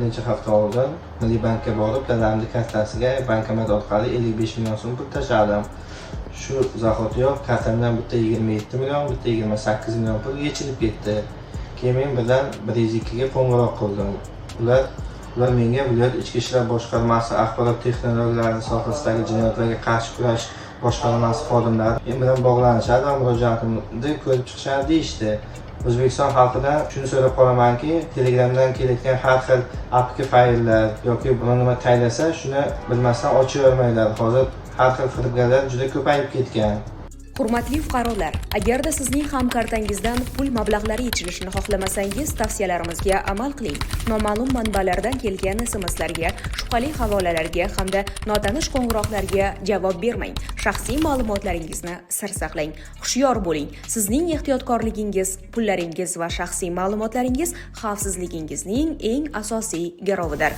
necha hafta oldin Milliy bankka borib, dadamni kartasiga bankomat orqali 55 million so'm pul tashladim. Shu zahotiyoq kartamdan bitta 27 million, bitta 28 million pul yechilib ketdi. Keyin men birdan 102 ga qo'ng'iroq qildim. Ular menga viloyat ichki ishlar boshqarmasi axborot texnologiyalari sohasidagi jinoyatlarga qarshi kurash boshqarmasi xodimlari men bilan bog'lanishadi va murojaatimni ko'rib chiqishadi deyishdi. O'zbekiston xalqidan shuni so'rab qolamanki, Telegramdan kelayotgan har xil APK fayllar yoki biror nima taylasa, shuni bilmasdan ochavermanglar. Hozir har xil firibgarlar juda ko'payib ketgan. Hurmatli fuqarolar, agarda sizning ham kartangizdan pul mablag'lari yechilishini xohlamasangiz, tavsiyalarimizga amal qiling. Noma'lum manbalardan kelgan SMSlarga, shubhali havolalarga hamda notanish qo'ng'iroqlarga javob bermang. Shaxsiy ma'lumotlaringizni sir saqlang. Hushyor bo'ling. Sizning ehtiyotkorligingiz, pullaringiz va shaxsiy ma'lumotlaringiz xavfsizligingizning eng asosiy garovidir.